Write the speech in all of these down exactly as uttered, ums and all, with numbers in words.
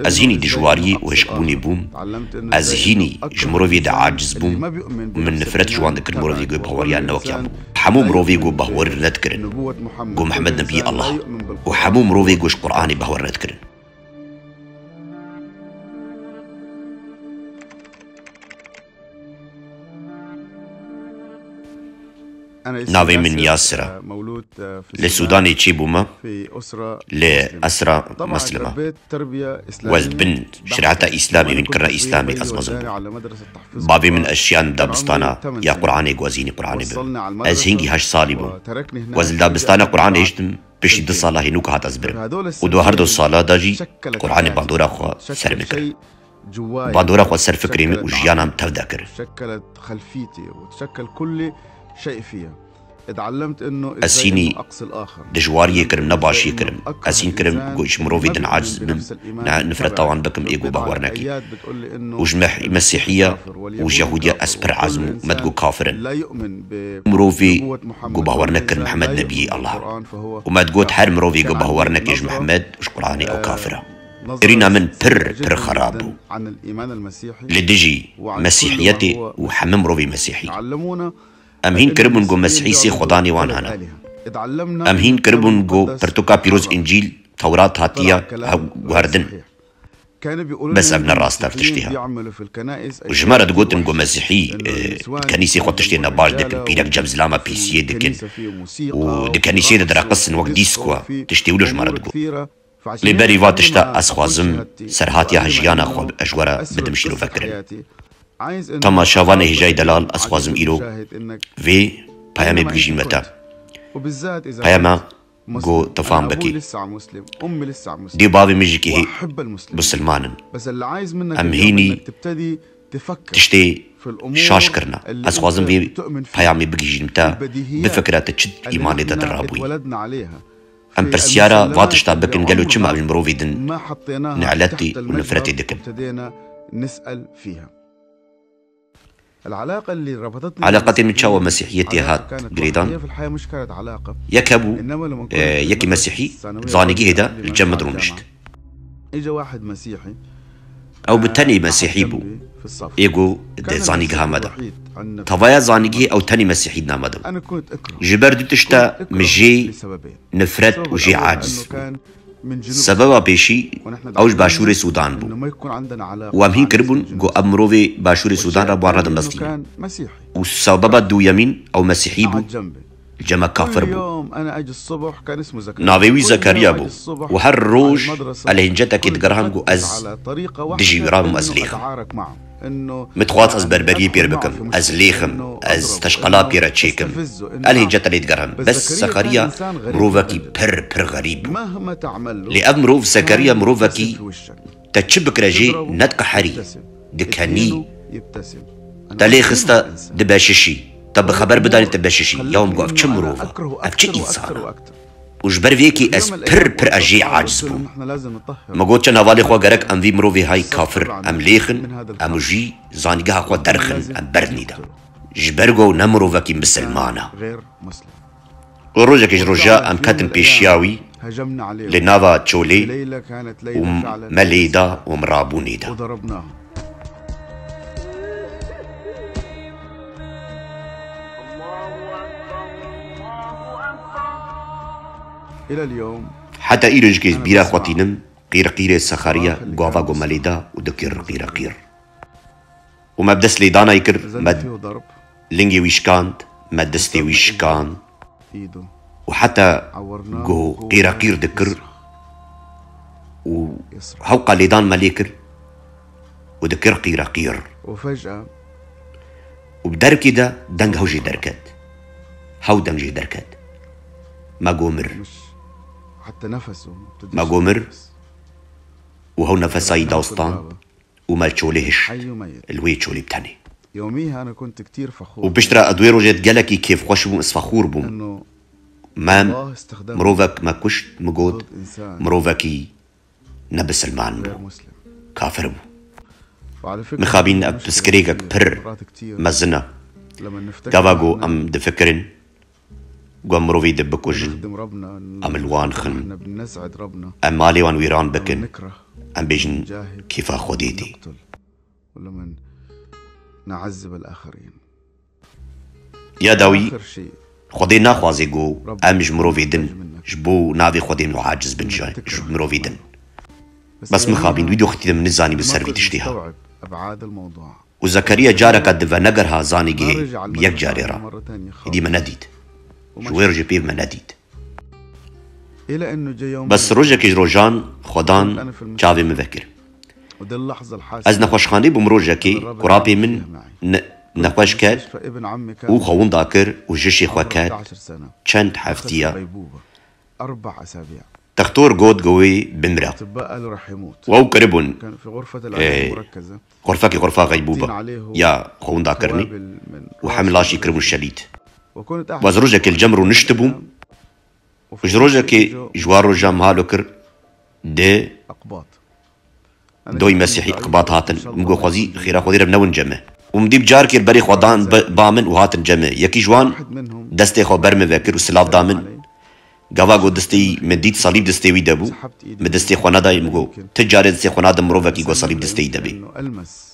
Ez hînî dijwariyê û hişkbûnê bûm. Ez hînî ji mirovê de aciz bûm û min nifret ji wan dikir mirovê ku baweriya ne wek yan bû. Hemû mirovê ku bawer nedikirin ku Mihemed Nebiyê Allah û hemû mirovê ku ji Qur'anê bawer nedikirin. Navê min Yasir e. Li Sûdanê çêbûme, li esra Mislima. Wez bin şerîeta Îslamê hûn kirina Îslamê ez mezin bûm. Bavê min ez şiyan dabistana ya Qur'anê ku ez hînî Qur'anê bibim. Ez hingî heşt salî bûm. Wez li dabistana Qur'anê hiştim, piştî du sala hênûka hat ez birim. Û di her du sala de jî Qur'anê bandora xwe ser min kir. Bandora xwe ser fikrê min û jiyana min tev de kir. Ez hînî dijwariyê kirim, ne başiyê kirim. Ez hîn kirim ku ji mirovê din aciz bim, ne nifreta wan bikim ê ku bawer nekî. Û ji meh-, Mesîhiya û ji Yehudiya ez pir ezim û me digo kafir in. Mirovê ku bawer nekir Mihemed Nebiyê Allah. Û me digot her mirovê ku bawer neke ji Mihemed û ji Qur'anê ew kafir e. Kirîna min pir, pir xerab bû. Li dijî Mesîhiyetê û hemî mirovê Mesîhî. Em hîn kiribûn ku Mesîhî sê xwedanê wan hene. Em hîn kiribûn ku pirtûka pîroz Încîl, Tewrat hatiye hev-, guherdin. Bes ev ne rast e, ev tiştê he. Û ji me re digotin ku Mesîhî, e, di kenîsê xwe tiştê nebaş dikin, pîrek cem zilama pêsiyê dikin û di kenîsê de direqisin wek dîsko, tiştê wilo ji me re digot. Lê berî va tişta ez xwazim serhatiya jiyana xwe ez ji we re bidim şîrovekirin. Temaşevanê hêjayî delal, ez xwazim îro vê peyamê bigihîjîme te. Peyama ku tu fam bikî. Dê bavê min jî kihê bisilman in. Em hînî tiştê şaş kirine. Ez xwazim vê peyamê bigihîjim te, bifikire tu çi îmanê te dirabûyî. Em pirsyara va tişta bikin, gelo çima em ji mirovê din neletî û nifretê dikin? Eleqetê min çawa Mesîhiyetê hat girêdan? Yek hebû, e, yekî Mesîhî di zanîgehê de li cem min de rûnişt. Ew bi tenê Mesîhî bû. Ê ku di zanîgeha me de. Tevaya zanîgehê ew tenê Mesîhî di nav me de bû. Ji ber du tişta min jê nifret û jê aciz bû. Sebeba pêşî ew ji Başûrê Sûdan bû. Û em hîn kiribûn ku ev mirovê Başûrê Sûdan re bi wan re dimestînin. Û sebeba duyemîn ew Mesîhî bû. Li cem me kafir bû. Navê wî Zekeriya bû. Û her roj ez li hêncetekê digeriham ku ez dijî wî rabim, ez lêxim. Min dixwest ez berberiyê pê re bikim, ez lêxim, ez teşqela pê re çêkim. Ez li hêncete lê digerihim. Bes Zekeriya mirovekî pir, pir xerîb bû. Lê ev mirov Zekeriya mirovekî Te çi bikire jî nediqeherî, dikenî. Te lê xiste dibeşişî. Te bi xeber bidanî te beşişî. Ya min got, ev çi mirov e? Ev çi însan e? Û ji ber vê yekê ez pir pir ez jê aciz bûm. Me got, çend hevalê xwe gerek em vî mirovê hay kafir, em lêxin, em jî zanîgeha xwe derxin, em berdinî de. Ji ber ku ne mirovekî misilman e. Û rojekê ji roja em ketin pêşiya wî li nava çolê û me lê da û em rabûn lê da. Heta îro jî ez bîra xwe tînim, qîrqîrê Sexariya gava ku me lê da û dikir qîreqîr. Û me bi dest lêdanayê kir, me lingê wî şikand, me destê wî şikand. Û heta ku qîreqîr dikir û hewqa lêdan me lê kir û dikir qîreqîr. Û bi derkê de deng hew jê derket. Hew deng jê derket. Me got mir. Me got mir. Û hew nefesayî dawstan. Û me li çolê hişt, li wê çolê bi tenê. Û piştre ez wê rojê gelekî kêfxweş bûm, ez fexûr bûm. Me mirovek me kuşt, min got, mirovekî nebisilman bû, kafir bû. Mixabîn ev piskirêkek pir mezin e. Gava ku em difikirin, ku em mirovî dibikujin, em li wan xin, em malê wan wîran bikin, Em bêjin kêfa Xwedê tê. ولمن نعذب الآخرين. Ya dawî, آخر شيء Xwedê naxwaze ku em ji mirovê din, ji bo navê Xwedê min aciz bin ji, ji mirovê din. Bes mixabîn, wî doxtî de min nizanî bi ser vî tiştê ha. أبعاد الموضوع. Û Zekeriya careka di veneger ha zanîgehê bi yek carê re. Êdî me nedît. Ji wê rojê pê me nedît. Bes rojekê ji rojan Xwedan çavê min vekir. Ez nexweşxanê bûm rojekê ku rapê min ne-, nexweş ket û xwe winda kir û ji şê xwe ket çend heftiya. Textor got ku wê bimira. Ew kiribûn, e, xurfekî xurfa xeybûba ya xwe winda kirinê û hemil laşî kiribûn şehîd. Û ez rojekê li cem rûniştibûm û ji rojekê ji wan rojan min halo kir di doy Mesîhî Iqbat hatin. Min got, xwezî xêra Xwedê re newin cem me. Û min dî bi carkê berê xwe dan bi-, ba min û hatin cem me. Yekî ji wan destê xwe ber min vekir û silav da min. Gava got distê wî, min dît salîb distê wî de bû. Min distê xwe nedayê, min got, ti carê distê xwe nadim mirovekî got salîb distê wî de bê.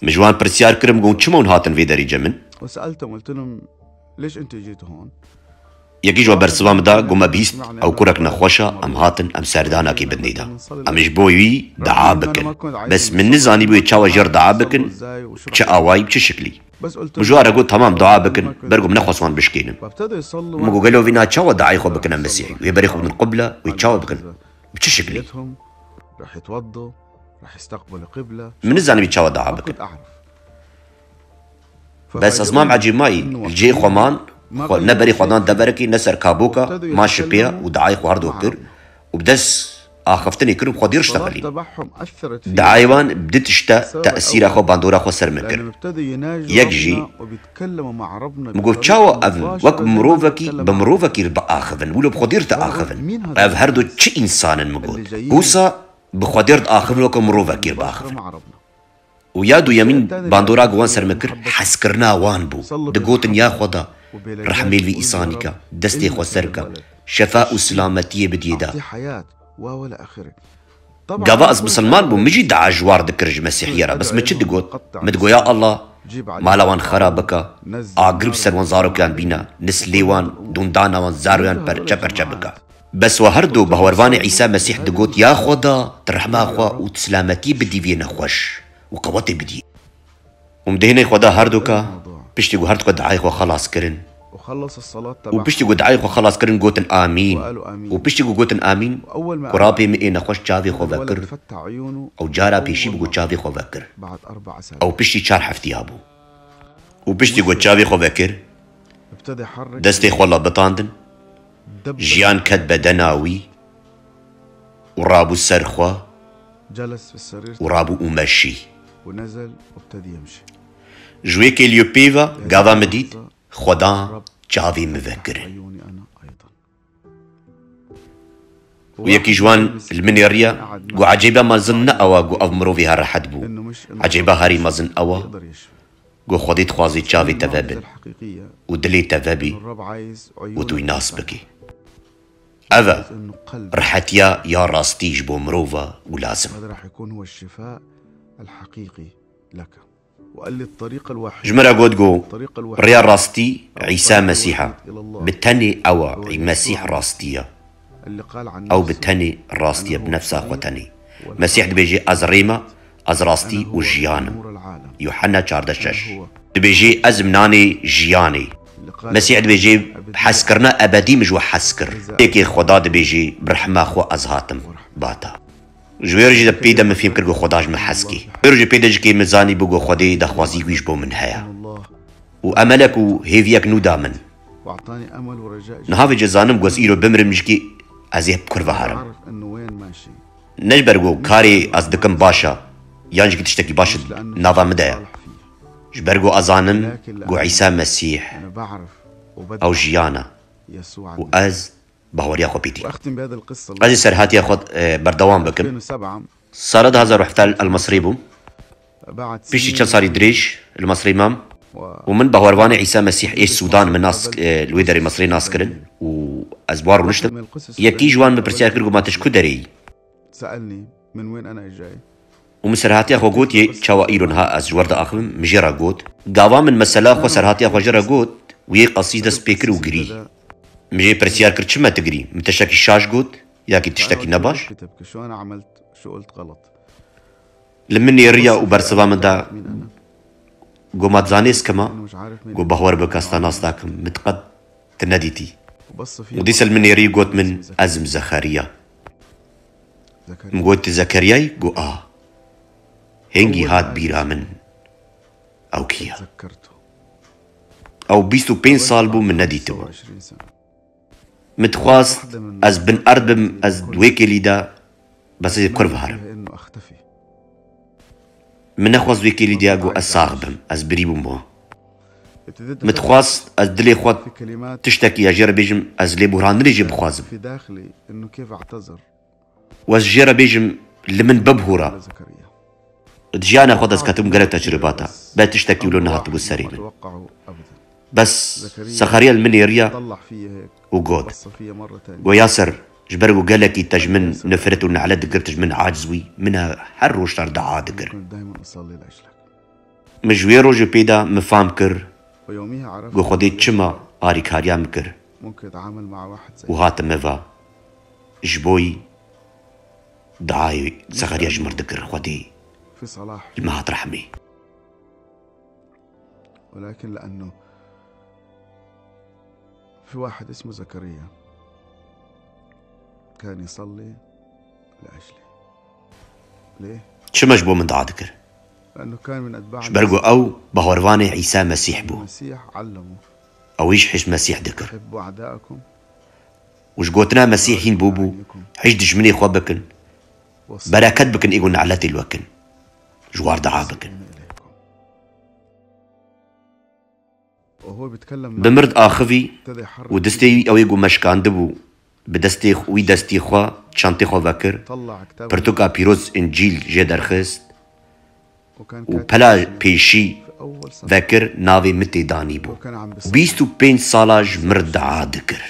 Min ji wan pirsyar kir, min got, çima hûn hatin vê derê cem min? وسألتهم، قلت لهم: ليش أنتوا جيتوا هون؟ Yekî ji wan bersiva min da, got, me bihîst, ew kurek nexweş e, em hatin, em serdanekê bidinê da. Em ji bo wî dua bikin. Bes min nizanî wê çawa jê re dua bikin, bi çi awayî, bi çi şiklî. Min ji wan re got, temam, dua bikin, ber ku min nexwest wan bişkênim. Min got, gelo vîna çawa duayê xwe bikin em Mesîhî? Wê berê xwe bidin qibla, wê çawa bikin? Bi çi şiklî? Min nizanî wê çawa dua bikin. Bes ez mam ecêmayî, li cihê xwe man, xwe ne berê xwe dan deverekê, ne ser kaboka, man şipiya û duayê xwe herdo kir û bi dest axiftinê kir û bi Xwedê re ştexilî. Duayê wan bi du tişta tesîra xwe, bandora xwe ser min kir. Yek jî, min got, çawa ev wek mirovekî, bi mirovekî re biaxivin, wilo bi Xwedê re diaxivin. Ev her du çi însan in, min got. Wisa bi Xwedê re diaxivin, wek mirovekî re biaxivin. Û ya duyemîn bandora ku wan ser min kir, hezkirina wan bû. Digotin, ya Xweda, rehmê li vî îsanî ke, destê xwe ser ke, şefa û silametiyê bidiyê de. Gava ez misilman bûm, min jî dua ji wan dikir ji Mesîhiye re. Bes min çi digot? Min digot, ya Allah, mala wan xera bike, agir bi ser wan zarokan bîne, nislê wan, dûndana wan, zaroyan perçe perçe bike. Bes we her du bawervanê Îsa Mesîh digot, ya Xweda, tu rehma xwe û tu silametiyê bidî vê nexweş û qewetê bidî. Û min dihênê Xweda her du ka, piştî ku her du ka duayê xwe xelas kirin. Û piştî ku duayê xwe xelas kirin, gotin, amîn. Û piştî ku gotin, amîn, ku rapê min ê nexweş çavê xwe vekir, ew cara pêşî bû ku çavê xwe vekir. Ew piştî çar heftiya bû. Û piştî ku çavê xwe vekir, destê xwe la bitandin, jiyan ket bedena wî û rabû ser xwe û rabû û meşî. Ji wê kêliyo pê ve gava min dît, Xweda çavê min vekirin. Û yekî ji wan li min nêriya, got, ecêba mezin ne ew e, got, ev mirovî her rehet bû. Ecêba herî mezin ew e, got, Xwedê dixwaze çavê te vebin û dilê te vebî û tu wî nas bikî. Ev e rehetiya ya rastî ji bo mirov e û lazim. Ji min re got, got, rêya rastî Îsa Mesîh e. Bi tenê ew e, Mesîh rastî ye. Ew bi tenê rastî ye, bi nefsa xwe tenê. Mesîh dibêje, ez rê me, ez rastî û jiyan im. Yuhenna çardeh şeş. Dibêje, ez im nanê jiyanê. Mesîh dibêje, hezkirina ebedî min ji we hez kir. Yekê Xweda dibêje, bi rehma xwe ez hatim ba te. Ji wê rojê de pê de min fêm kir ku Xweda ji min hez kê. Wê rojê pê de jikê min zanî bû ku Xwedê daxwazî wî ji bo min heye. Û emelek û hêviyek nû da min. Niha vê cê zanim ku ez îro bimirim jikê ez ê bi kur ve herim. Ne ji ber ku karê ez dikim baş e, yan jikî tiştekî baş nava min de ye. Ji ber ku ez zanim ku Îsa Mesîh ew jiyan e. Û ez baweriya xwe pê tînim. Ez ê serhatiya xwe, e, berdewam bikim. Sala du hezar û hevdeh li Mesrê bûm. Piştî çend salî dirêj li Mesrê mam. Û min bawervanê Îsa Mesîh ê Sûdan min nas, e, li wê derê Mesrê nas kirin. Û ez bi wan rûniştim. Yekî ji wan min pirsiyar kir, got, ma tu ji ku derê yî? من وين أنا جاي؟ û min serhatiya xwe got, yê çawa îro niha ez ji we re diaxivim, min jê re got. Gava min mesela xwe serhatiya xwe jê re got, wî yê qasî dest pê kir û girî. Min jê pirsiyar kir, çima tu girî? Min tiştekî şaş got, yakî tiştekî nebaş? Li min nêriya û bersiva min da, got, ma dizanî ez kim a? Got, bahwer bike, ez te nas nakim, min te qet tu nedîtî. Û dîsa li min nêrî got min, ez im Zekeriya. Min got, tu Zekeriyayî? Got, a. Hingî hat bîra min, ew kî ye? Ew bîst û pênc sal bû min nedîtibû. Min dixwast ez bin erd bim, ez di wê kêlî de, bes ez ê kurv herim. Min nexwest wê kêlî diya, got, ez sax bim, ez birî bûm wan. Min dixwest ez dilê xwe tiştekî ya jê re bêjim, ez lêborandinê jê bixwazim. û ez jê re bêjim, li min bibihûre. Di jiyana xwe de ez ketibûm gelek tecrûbata. Be tiştekî wilo nehatibû serê min. Bes Zekeriya li min nêriya û got, got, Yaser, ji ber ku gelekî te ji min nifret û nelet dikir, tu ji min aciz bûyî, min he-, her roj te re dua dikir. Min ji wê rojê pê de min fam kir, got, Xwedê çima arîkariya min kir û hate min va, ji bo yî duayê Zekeriya ji min re dikir, Xwedê li min hat rehmê. ولكن لأنه في واحد اسمه زكريا كان يصلي لأجلي. ليه؟ Çima ji bo min dua dikir? لأنه كان من أتباع Ji ber ku ew bawervanê Îsa Mesîh bû. المسيح علمه. Ew hîç hîç Mesîh dikir. أحبوا أعداءكم. Û ji gotina Mesîh hîn bûbû, hîç dijminê xwe bikin. Bereket bikin ê ku neletê li we kin. Ji war dua bikin. Bi mir diaxivî û destê wî ew ê ku me şikandibû, bi destê xwe, wî destî xwe çantê xwe vekir, pirtûka pîroz Încîl jê derxist û pela pêşî vekir, navê min tê danîbû. Bîst û pênc sala ji mir dua dikir.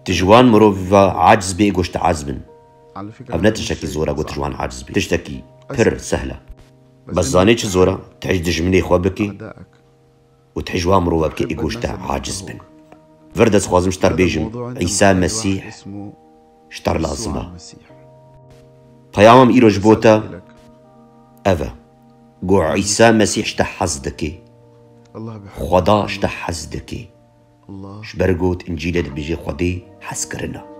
Tu ji wan mirovî ve aciz bê, ê goş te aciz bin. Ev ne tiştekî zor e, got ji wan aciz bê. Tiştekî pir sehl e. Bes zanê çi zor e? Tu hîç dijminê xwe bikî û tu hîç wan mirova bikî, ê goş te aciz bin. Vir de dixwazim ji te re bêjim, Îsa Mesîh ji te re lazim e. Peyama min îro ji bo te ev e. Got, Îsa Mesîh ji te hez dike. Xweda ji te hez dike. Ji ber got Încîlê dibêje Xwedê hezkirin e.